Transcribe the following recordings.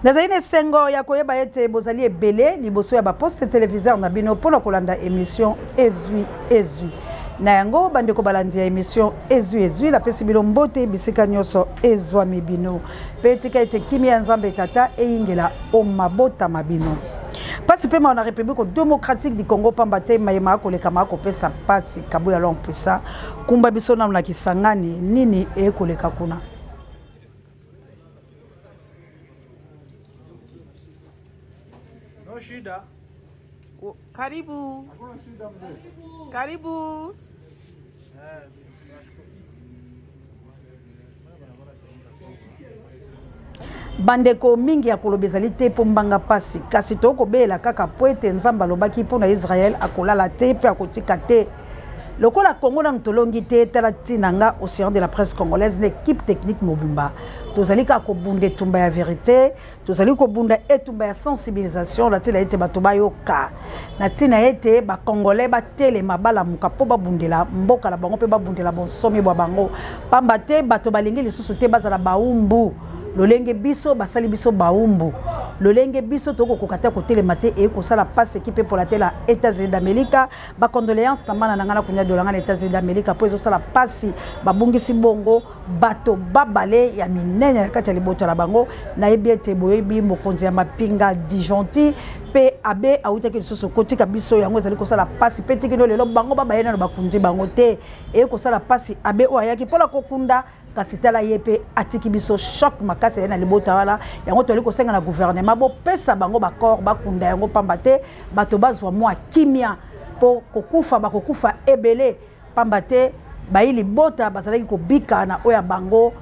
Nazali na esengo ya koyeba ete bozali ebele liboso ya baposte televiseur na bino mpo na kolanda emission Ezwi Ezwi. Na yango bandeko balandi ya emission Ezwi Ezwi, napesi bino mbote bisika nyonso ezwami bino, mpe tika ete kimia ya Nzambe Tata eyingela o mabota ma bino. Pasi mpe mawa na République démocratique du Congo, pamba te mayema akoleka ma akopesa pasi. Kabuya l'homme puissant, kumba biso nanu na Kisangani, nini ekoleka kuna? No shida. Karibu. Karibu. Bandeko mingi ya koloba ezali te mpo mbanga pasi, kasi tokobela kaka po ete Nzambe alobaki mpo na Israël akolala te mpe akotika te. Lokola Congo nanu tolongi te, tala ntina nga Océan de la presse congolaise na équipe technique mobimba tozali kaka kobunda etumba ya vérité, tozali kobunda etumba ya sensibilisation na ntina ete bato bayoka, na ntina ete bacongolais batelema balamuka mpo babundela mboka na bango mpe babundela bonsomi bwa bango, pamba te bato balingi lisusu te bazala baumbu lolenge biso basali biso baumbu, lolenge biso tokokoka te kotelema te. Eye kosala pasi ekipe mpola te na États-Unis d'Amérique. Bacondoléance na mana na ngai na kunya dola ngai na États-Unis d'Amérique mpo ezosala pasi, babungisi bongo bato babale ya minene na kati ya libota na bango. Nayebi ete boyebi mokonzi ya mapinga Dijonti mpe abe awutaki lisusu kotika biso, yango ezali kosala pasi mpe tikino lelo bango babale nano bakundi bango te. Eye kosala pasi abe oyo ayaki mpona kokunda, kasi tala ye mpe atiki biso choc makasi ye na libota wana. Yango tozali kosenga na gouvernement bopesa bango bacor bakunda yango, pamba te bato bazwa mwa kimia, mpo kokufa bakokufa ebele, pamba te bayi libota bazalaki kobika na oyo ya bango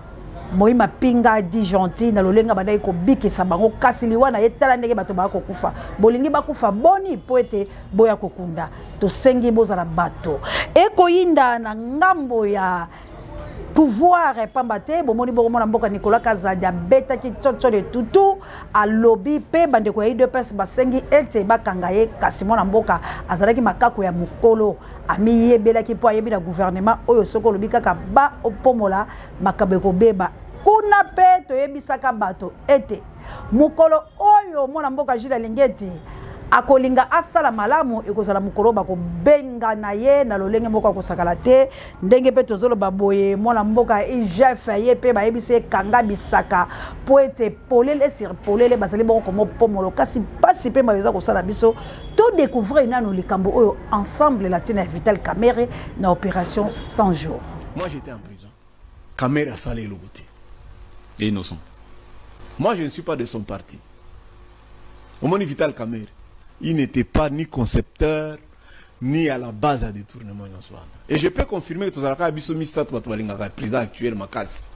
moi mapinga di gentil na lolenga bandaki kobikisa bango, kasi liwa na ye tala ndenge bato baya kokufa. Bolingi bakufa boni mpo ete boya kokunda? Tosengi bozala bato ekoyinda na ngambo ya pouvoir, pamba te bomoni bokomona mboka Nicolas Kazadi abetaki tsotso de tutu, alobi mpe bandeko ya UDPS basengi ete bakanga ye, kasi mwana mboka azalaki makako ya mokolo, amiyebelaki mpo ayebi na gouvernement oyo soki olobi kaka ba opomola makambo ekobeba kuna. Mpe toyebisaka bato ete mokolo oyo mwana mboka Jules Alingeti akolinga asala malamu, ekozala mokolo bakobengana ye na lolenge moko akosakala te. Ndenge mpe tozoloba boye, mwana mboka IGF ye mpe bayebisi ye kanga bisaka mpo ete polele sur polele bazali bongo komopomolo. Kasi mpasi mpe mayo eza kosala biso todécouvrir nano likambo oyo ensemble la ntina ya Vital Kamerhe na opération 100 jours. Moi j'étais en prison. Kamerhe asala eloko te. Et innocent. Moi je ne suis pas de son parti. Omoni Vital Kamerhe, il n'était pas ni concepteur ni à la base à détournement nyonso wana. Et je peux confirmer que tozalaka biso misato bato balingaka président actuel makasi.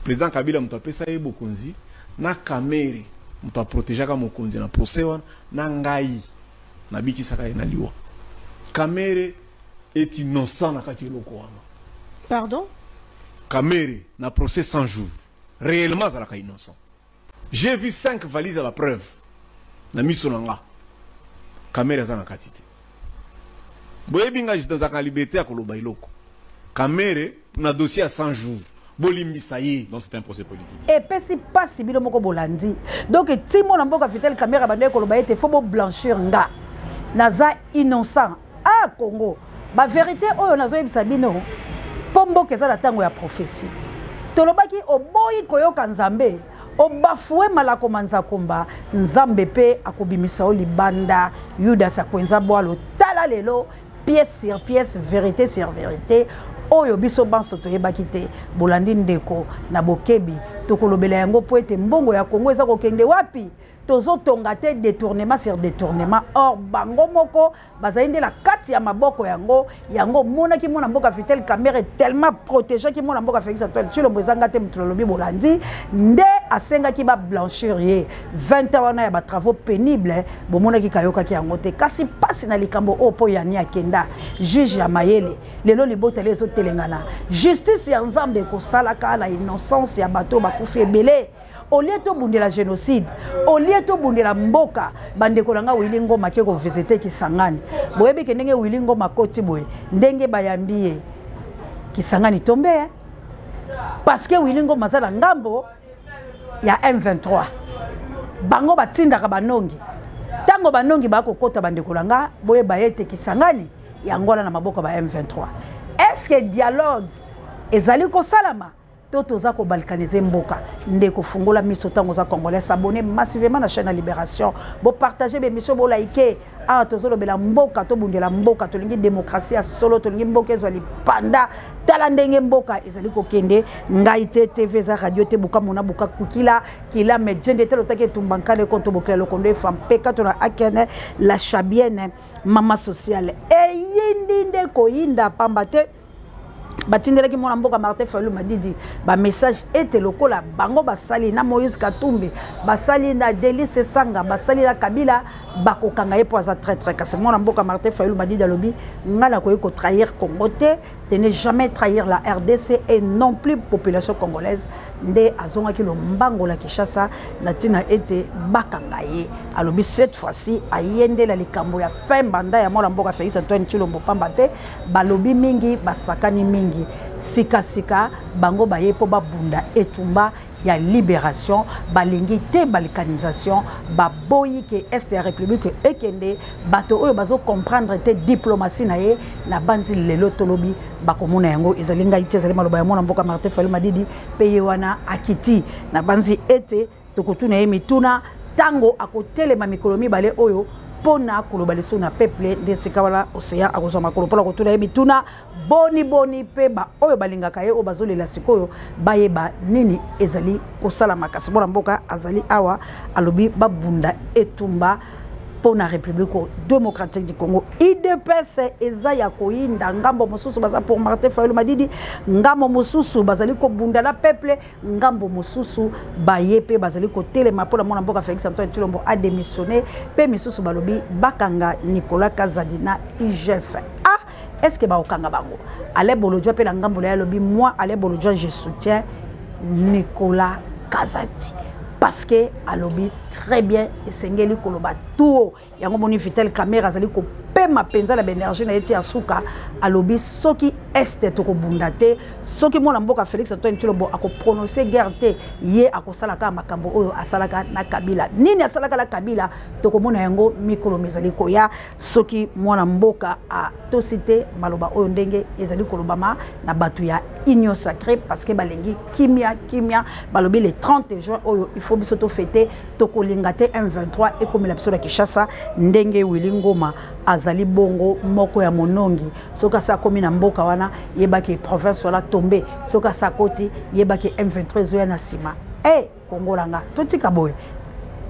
Président Kabila moto apesa ye bokonzi, na Kamerhe moto aprotégeaka mokonzi na procès wana, na ngai nabikisaka ye na liwa. Kamerhe est innocent na kati eloko wana. Pardon? Kamerhe na procès 100 jours, réellement azalaka innocent. J'ai vu 5 valises à la preuve na miso na nga. Kamerhe aza na kati te. Boyebi nga nazalaka na liberté ya koloba eloko. Kamerhe na dossier ya 100 jours, bolimbisa ye. Donc c'est un procès politique. Epesi pasi bino moko bolandi. Donc ti mwana mboka Vital Kamerhe bandeki koloba ete faut bo blanchir nga, naza innocent. Ah Congo, ba vérité oyo nazoyebisa bino mpo mboka eza na ntango ya prophétie. Tolobaki oboyi koyoka Nzambe, obafue malako manzakomba, Nzambe mpe akobimisa yo libanda. Yudas akwenza bwalo. Tala lelo pièce sur pièce, vérité sur vérité oyo biso banso toyebaki te. Bolandi ndeko na bokebi, tokolobela yango mpo ete mbongo ya Congo eza kokende wapi? Tozotonga te, détournement sur détournement. Or bango moko bazali nde na kati ya maboko yango. Yango omonaki mwana mboka Vital Kamerhe tellement protégeaki mwana mboka Félix Antoine Tshilombo, ezanga te moto nalobi bolandi nde asengaki ba blanchir ye 20 ans wana ya ba travaux pénibles, bomonaki kayokaki yango te. Kasi pasi na likambo oyo mpo yani akenda juge ya mayele, lelo libota le ezotelengana. Justice ya Nzambe ekosalaka na innocence ya bato bakufi ebele. Au lieu tobundela génocide, au lieu tobundela mboka, bandeko na nga, Willy Ngoma ke kovisite Kisangani. Boyebi ke ndenge Willy Ngoma akoti boye, ndenge bayambi ye Kisangani tombe, eh? Parce que Willy Ngoma aza na ngambo ya M23. Bango batindaka banongi. Tango banongi bakokota, bandeko na nga, boyeba ete Kisangani yango wana na maboko ba M23. Est-ce que dialogue ezali kosalama to toza kobalkanize mboka? Ndeko, fungola miso. Ntango oza Congolais, s'abonner massivement na chaîne ya Libération, bopartage bémission, bolike. Awa tozolobela mboka, tobundela mboka, tolingi démocratie ya solo, tolingi mboka ezwa lipanda. Tala ndenge mboka ezali kokende. Ngai te, TV eza radio te. Buka mona, buka kukila kila mejende te, lotaki etumba nkale konto bokela lokondo efa mpeka to na akene la chabienne mama sociale. Eyindi nde koyinda, pamba te batindelaki mwana mboka Martin Fayulu Madidi bamessage ete lokola bango basali na Moïse Katumbi, basali na Delly Sesanga, basali na Kabila, bakokanga ye mpo aza traître. Kasi mwana mboka Martin Fayulu Madidi alobi: ngai nakoki kotrahir Congo te, de ne jamais trahir la RDC et non plus population congolaise. Nde azongaki lombango la Kinshasa na ntina ete bakanga ye. Alobi cette fois-ci ayendela likambo ya fin mandat ya mwana mboka Félix Antoine Tshilombo, pamba te balobi mingi, basakani mingi. Sikasika bango baye mpo babunda etumba ya libération. Balingi te balkanisation, baboyi ke Est ya République ekende. Bato oyo bazocomprendre te diplomatie na ye na banzi, lelo tolobi bakomona yango. Ezali ngai te, ezali maloba ya mwana mboka Martin Fayulu Madidi. Mpe ye wana akiti na banzi ete tokotuna ye mituna ntango akotelema mikolo mibale oyo mpona koloba lisusu na peuple. Nde esika wana Océan akozwa makolo mpona kotuna ye mituna boni boni, mpe baoyo balingaka ye, oyo bazolela sikoyo, bayeba nini ezali kosalama. Kasi mwana mboka azali awa, alobi babunda etumba mpo na République démocratique du Congo. UDPS eza ya koyinda. Ngambo mosusu baza pour Martin Fayulu Madidi, ngambo mosusu bazali kobunda na peuple, ngambo mosusu baye mpe bazali kotelema mpona mwana mboka Félix Antoine Tshilombo adémissionné, mpe misusu balobi bakanga Nicolas Kazadi na IGF. Ah, est ce que bakokanga bango? Alain Bolodjwa mpe na ngambo na ye alobi: moi, Alain Bolodjwa, je soutiens Nicolas Kazadi, parce que alobi très bien, esengeli koloba tuo yango. Moni Vital Kamerhe azali kopema mpenza na baénergie na ye ti ya suka. Alobi soki Est tokobunda te, soki mwana mboka Félix Antoine Tshilombo akoprononce guerre te, ye akosala kaka makambo oyo asalaka na Kabila. Nini asalaka na Kabila? Tokomona yango mikolo mizali koya, soki mwana mboka atosi te maloba oyo ndenge ezali kolobama na bato ya Union sacrée, parce que balingi kimia kimia. Balobi le 30 juin oyo, il faut biso tofete, tokolinga te M23 ekomela biso na Kinshasa. Ndenge Willy Ngoma azali bongo moko ya monongi, soki asa akomi na mboka wana, yebaki province wana tombe. Soki asa akoti, yebaki M23 ezoya na nsima. E kongolanga, totika boye,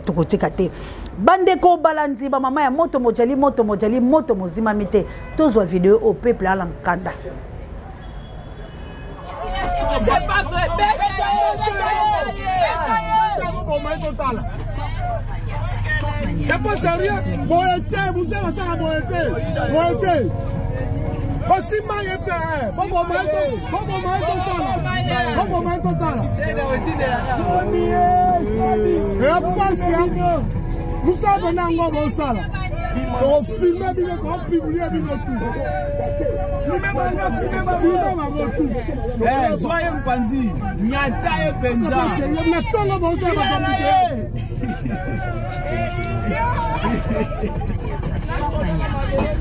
tokotika te. Bandeko balandi, bamama ya moto mojali moto mojali moto mozimami te. Tozwa video oyo, peuple ala nkanda. C'est pas vrai. C'est pas sérieux. Boye te, mzee basala boye te. Boye te. Basimba ye mpe, boboma ye, boboma ye, totala. Boboma ye, totala. Eya pasi mosala mpena yango bosala. Tokofilme bino, tokopublie bino tu. Filme bango tu. Zwa ye mopanzi, nyata ye mpenza. Na ntongo bosala.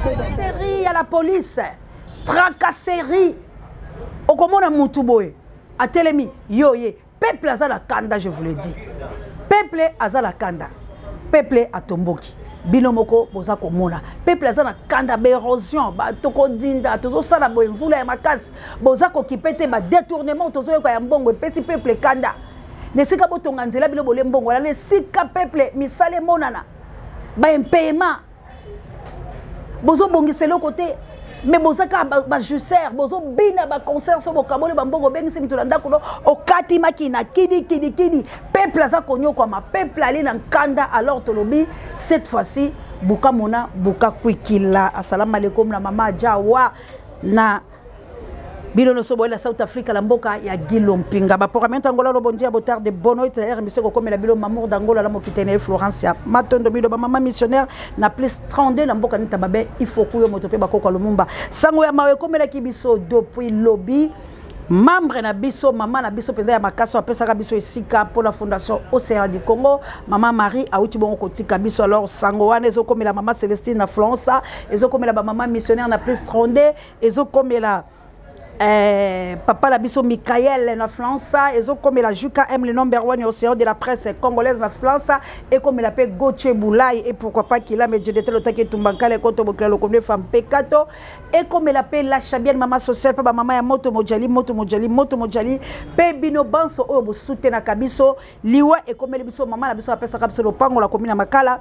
Tracasserie ya la police, tracasserie. Okomona mutu boye atelemi yo ye. Peuple aza na kanda, je vous le dis, peuple aza na kanda, peuple atomboki. Bino moko boza komona, peuple aza na kanda. Baérosion, tokodinda, tozosala boye, mvula ya makasi, boza kokipe te. Badétournement tozoyoka ya mbongo epesi peuple kanda. Na esika botonga nzela, bino bolie mbongo wana. Na esika peuple misala emonana, baimpayement, bozobongisa eloko te. Me boza kaka bajusser, bozobina baconcert. So bokaboli bambongo, obengisi mito na ndako no, okati makina kidi kidi kidi. Peuple aza konyokwama, peuple ali na nkanda. Alors tolobi cette fois-ci buka mona, buka kwikila. Assalamu alaikum na mama Jawa na bino nyonso boyela South Africa, la mboka ya Gilo Mpinga. Baporamento Angola lo bondia, botarde, bonoite RMC kokomela bino. Mamour d'Angola la mokitene ye Florence ya Matondo mido, bamama missionnaire na plus 32 na mboka nita babe ifoku yo moto mpe bakoko ya Lumumba. Sango ya mawa ekomelaki biso depuis lobi. Membre na biso, mama na biso mpenza ya makasi, apesaka biso esika mpo na Fondation Océan du Congo, mama Marie awuti bongo kotika biso. Alors sango wana ezokomela mama Celestine na Florence, ezokomela bamama missionnaire na Plus 32, ezokomela papa na biso Michael na France, ezokomela Juka M, le number one océan de la presse congolaise na France, ekomela mpe Gauthier Boulay, et pourquoi pas Kilame Jedete Lotaki Tumbankale Koto Bokila Lokombe Femme Pekato, ekomela mpe La Chabienne, mama sociale, mpe bamama ya moto mojali, moto mojali, moto mojali, mpe bino banso oyo bosutenaka biso. Liwa ekomeli biso mama na biso apesaka biso lopango la komi na Makala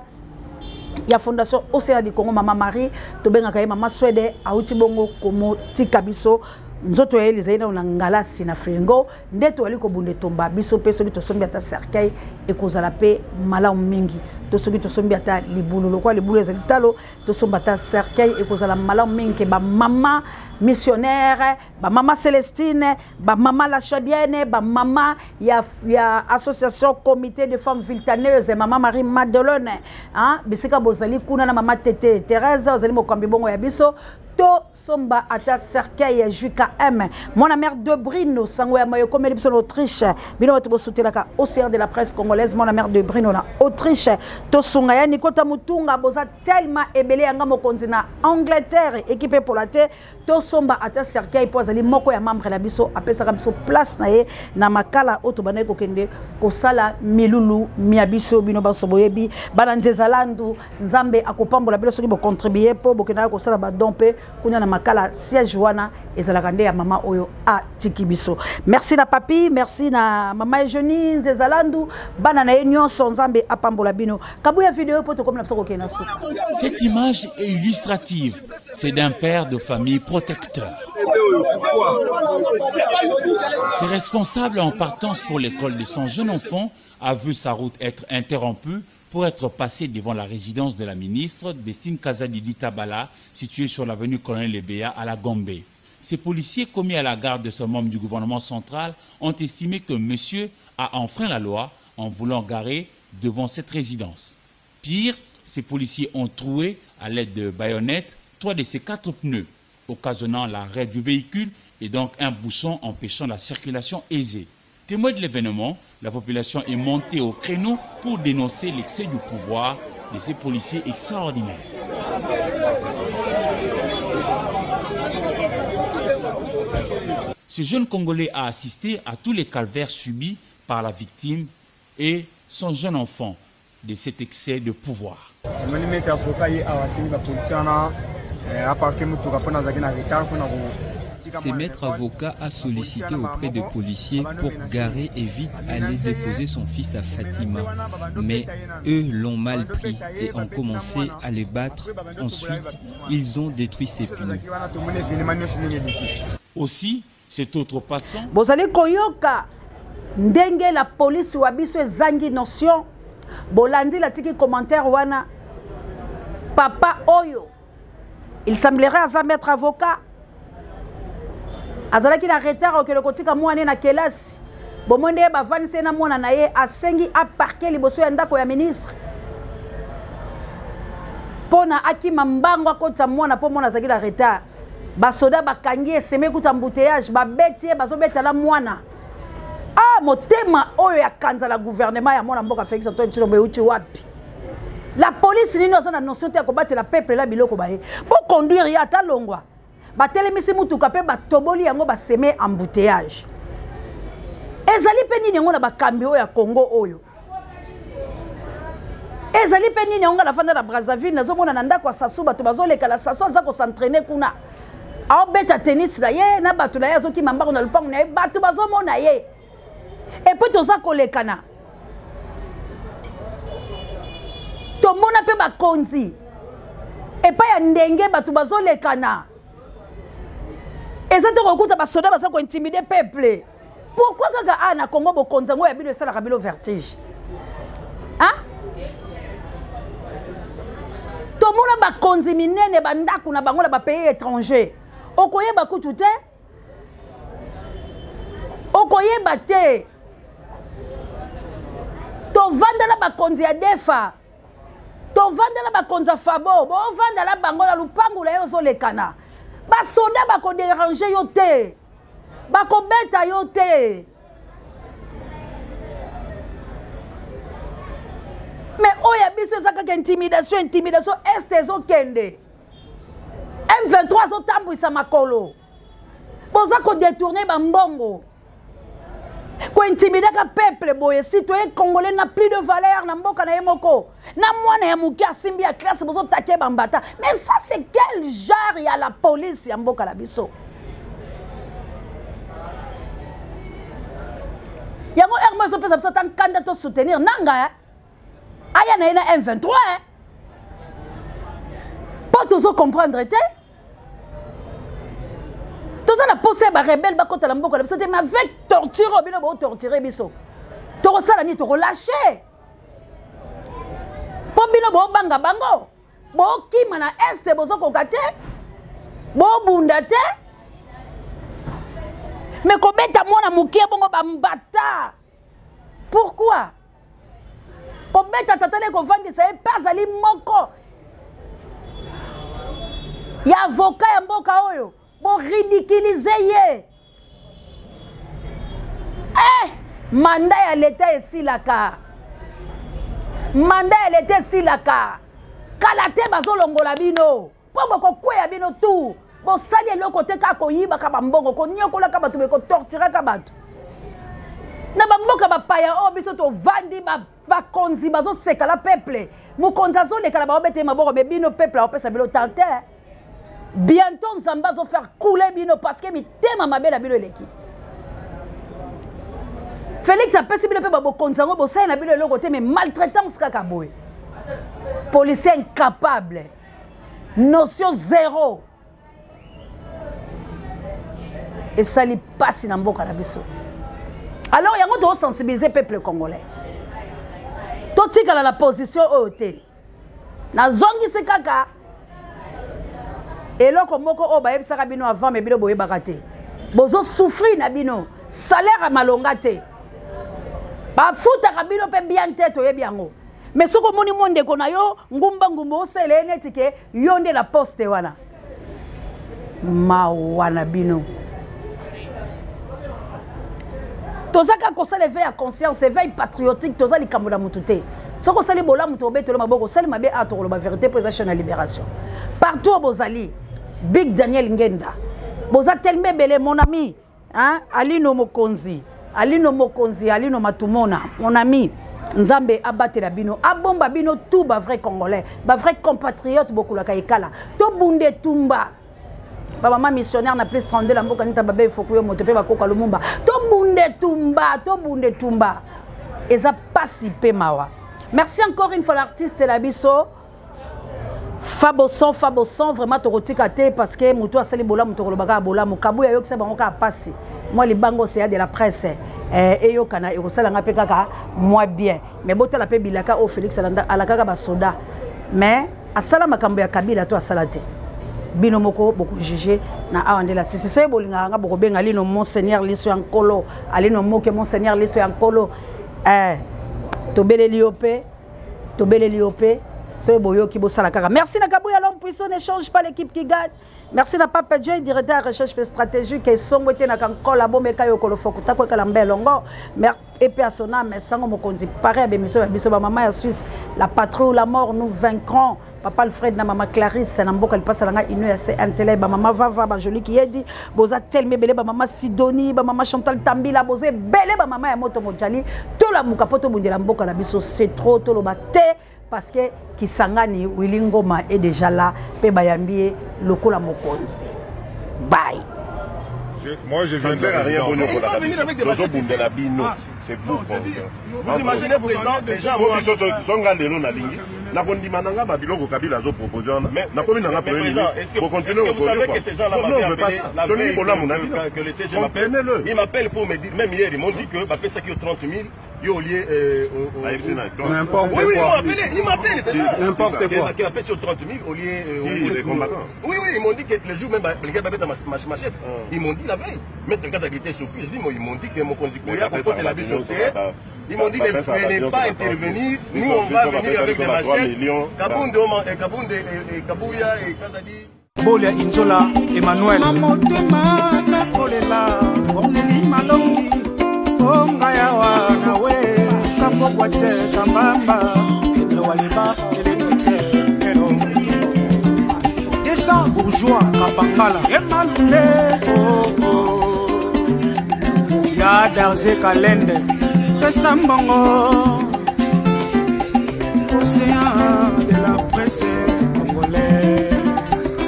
ya Fondation Océan du Congo, mama Marie, tobengaka ye mama Swede, auti bongo komotika biso. Nzoto ya ye ezali nano na ngalasi na frigo, nde toyali kobunda etomba biso. Mpe soki tosombi ata cercueil, ekozala mpe malamu mingi, to soki tosombi ata libulu, lokola libulu ezali talo, tosomba ata cercueil, ekozala malamu mingi. Ke bamama missionnaire, bamama Celestine, bamama La Chabienne, bamama ya association Comité de femmes viltaneuse, mama Marie Madelone, hein, bisika bozali kuna na mama Tete Thérèse ozali mokambi bongo ya biso, tosomba ata cercueil ya JKM. Mwana mère de Brino, sango ya mayo ekomeli biso na Autriche. Bino bato bosutelaka Océan de la presse congolaise, mwana mère de Brino na Autriche, tosunga ya Nikota Mutunga, boza tellement ebele. Yanga mokonzi na Angleterre, équipe epola te, tosomba ata cercueil mpo azali moko ya membre na biso, apesaka biso place na ye na Makala oyo tobandaki kokende kosala milulu mia biso. Bino baso boyebi bana Nzezalandu, Nzambe akopambola bino soki bocontribue mpo bokendaka kosala badon mpe kuna na Makala. Siège wana ezalaka nde ya mama oyo atiki biso. Merci na papi, merci na mama Eugénie Nzezalandu, bana na ye nyonso, Nzambe apambola bino. Kabuya video mpo tokomi na biso kokende na suka. Cette image est illustrative. C'est d'un père de famille protecteur. Ses responsables en partance pour l'école de son jeune enfant a vu sa route être interrompue pour être passé devant la résidence de la ministre Bestine Kazadi Tabala, située sur l'avenue Colonel Ebea à la Gombe. Ces policiers commis à la garde de ce membre du gouvernement central ont estimé que monsieur a enfreint la loi en voulant garer devant cette résidence. Pire, ces policiers ont troué, à l'aide de baïonnettes, trois de ses quatre pneus, occasionnant l'arrêt du véhicule et donc un bouchon empêchant la circulation aisée. Témoin de l'événement, la population est montée au créneau pour dénoncer l'excès du pouvoir de ces policiers extraordinaires. Ce jeune Congolais a assisté à tous les calvaires subis par la victime et son jeune enfant de cet excès de pouvoir. Omoni maître avocat ye awa asengi bapolisi wana aparke motuka mpo nazalaki na retard mpona. Ce maître avocat a sollicité auprès de policiers pour garer et vite aller déposer son fils à Fatima. Mais eux l'ont mal pris et ont commencé à le battre. Ensuite, ils ont détruit ses pneus. Aussi, cet autre passant. Bozali koyoka ndenge la police wa biso ezangi notion. Bolandi latiki commentaire wana, papa oyo, il semblerait aza maître avocat, azalaki na retard okende kotika mwana ye na kelasi. Bomoi nde bavandisi ye na mwana na ye, asengi aparke liboso ya ndako ya ministre mpo na akima mbango akotisa mwana, mpo mwana azalaki na retard. Basoda bakangi ye, seme kuta embouteillage, babeti ye, bazobetala mwana. Ah, motema oyo ya kanza la gouvernement ya mwana mboka Félix Antoine Tshilombo euti wapi? La police nini aza na notion te ya kobatela peuple la biloko baye boconduire ye ata longwa. Batelemisi mutuka mpe batoboli yango, baseme embouteillage. Ezali mpe nini yango na bakambi oyo ya Congo oyo? Ezali mpe nini yango? Nga nafanda na Brazzaville, nazomona na ndako ya Sasu bato bazoleka na Sasu, aza kosentraine kuna, aobeta tennis na ye na bato na ye, azokima mbango na lopango na ye, bato bazomona ye. Epuis toza kolekana, tomona mpe bakonzi epai ya ndenge bato bazolekana, eza te kokuta basoda baza kointimide peuple. Pourquoi kaka a na Congo bokonzi yango ya bino esalaka bino vertige, hein? Tomona bakonzi minene, bandako na bango na bapays étranger, okoyeba kutu te, okoyeba te. Tovanda na bakonzi ya Defa, tovanda na bakonzi ya Fabo, bovanda na bango na lupangu na ye, ozolekana, basoda bakoderange yo te. Bakobeta yo te. Mais oyo ya biso eza kaka intimidation, intimidation, est ezokende. M23 azotambwisa makolo. Boza ko détourner ba mbongo. Ko intimider ka peuple boye, citoyen congolais n'a plus de valeur na mboka na ye moko. Na mwana ya moke asimbi ya classe bozo take bambata. Mais ça c'est quel genre ya la police ya mboka na biso? Yango heure moko ezopesa biso ata nkanda to soutenir nanga eh? Aya na ye na M23 eh? Po tozo comprendre te. Toza na posa ya ba rebelle bakota na mboka na biso te, mais avec torture oyo bino bo torturer biso. Tokosala nini? Tokolâcher. Po bino bobanga bango, bokima na est bozokoka te, bobunda te. Mais kobeta mwana moke bongo bambata. Pourquoi? Kobeta tata ne kovandisa ye pe azali moko ya avocat ya mboka oyo, bo ridiculiser ye. Mandat ya l'État esilaka. Mandat ya l'État esilaka. Kala te bazolongola bino. Po bokokweya bino tout. Bosali eloko te kaka koyibaka ba mbongo, konyokolaka bato, be kotorturaka bato. Na ba mboka bapaya oyo biso tovandi, bakonzi bazoseka la peuple. Mokonzi azoleka na bango bete maboko, mais bino peuple aopesa bino tante. Bientôt Nzambe azo faire couler bino parce que mitema mabe na bino eleki. Félix apesi bino pe ba bokonzi yango bosali na bino eloko te, mais maltraitance kaka boye. Policier incapable. Notion zéro. Esali pasi na mboka na biso. Alors yango to sensibiliser peuple congolais. Totikala na position oyo te. Nazongisi kaka eloko moko oyo bayebisaka bino avant, mais bino boyebaka te. Bozo souffrir na bino, salaire ya malonga te. Bafutaka bino pe bien te, toyebi yango. Mais soki omoni mwa ndeko na yo ngumba ngumba osala ye neti ke yo nde la poste wana. Mawa na bino. Toza kaka kosala éveil ya conscience, éveil patriotique, toza likambo na mutu te. Soki osali bolamu tobetelo maboko, osali mabe a tokoloba vérité po eza chaîne ya libération. Partout oyo bozali, Big Daniel Ngenda, boza tellement ebele mon ami, hein? Alino Mokonzi, Alino Mokonzi, Alino Matumona, mon ami. Nzambe abatela bino, abomba bino tout ba vrai congolais, ba vrai compatriotes bokulaka ekala. To bunde tumba. Ba mama missionnaire na plus 32 la mboka nita babe fokuyo moto pe bakoka lumumba. To bunde tumba, to bunde tumba. Eza pasi pe mawa. Merci encore une fois l'artiste la biso. Faboson, Faboson, vraiment tokotika te parce que mutu asali bolamu tokolobaka bolamu. Kabuya yokisa bango kaka pasi. Moi libango c'est de la presse. Eyokana ekosala nga pe kaka moi bien. Mais botala pe bilaka o Félix alanda alakaka ba soda. Mais asala makambo ya Kabila to asala te. Bino moko boko juger na awa nde la sisi. Soye bolinga nga boko benga lino Monseigneur Liso ya Nkolo, alino moke Monseigneur Liso ya Nkolo. Tobeleli yo pe. Tobeleli yo pe. Soye boyoki bosala kaka. Merci na Kabuya, l'homme puissant ne change pas, l'équipe qui gagne. Merci na Papa Dieu, directeur de recherche stratégique et songo te na kankola bomeka yo kolofo kutako kala mbelongo. Merci et puis à son âme sango mokonzi pareil à bémission ya biso ba mama ya Suisse, la patrouille la mort nous vaincrons. Papa Alfred na mama Clarisse na mboka lipasa nanga ino ya CNTL ba mama Vava ba Jolie Kiyedi boza tellement belé ba mama Sidonie ba mama Chantal Tambila boza belé ba mama ya moto mojali tola muka poto bundela mboka na biso c'est trop tolo ba te parce que Kisangani Willy Ngoma est déjà là pe bayambi lokola mokonzi. Bye. Moi, je viens de la résidence. C'est vous, Vous imaginez, président, déjà, moi, lelo nalingi. Nakondima nanga ba biloko Kabila azo proposer wana. Nakomi nanga premier ministre. Pour continuer Est-ce que vous savez que ces gens-là Non, m'avaient je veux pas appelé ça. la Tony veille Bolamu na bino. que le CG m'appelle. Comprenez-le. Il m'appelle pour me dire, même hier, ils m'ont dit que, bah, ça qui est 30 000, yo, au lieu, au, au, Ah, il au- s'est dit, N'importe Oui, oui, ils quoi. m'ont appelé, ils m'appellent, c'est ça. N'importe Qui quoi. Qui appelle sur 30 000 au lieu, Qui, au- les combattants. Oui, oui, ils m'ont dit que le jour même, bah, les gars, bah, ma chef, ils m'ont dit la veille. Maître Gaza était surpris, je dis, moi, ils m'ont dit que mon conducteur, Mais il a après, ça la va biche bien, au ça terre. va. Ils m'ont dit Bah, de bah, ça va ne bien, pas ça va intervenir. bien. Nous, on va Ils ont venir avec des fait 3 machettes. millions. Kabunde, et Kabunde, et Kabouya, et Kazadi. Bolia Inzola, Emmanuel. Motema nakolela. Neli malongi onga yawa nawe kapokwa te kambamba pedro waleba elenote elo desa bourgeois kapangala emalunde oh, oh. Ya darze kalende pesa mbongo océan de la presse congolaise.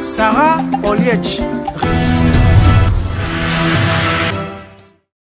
Sarah Oliech.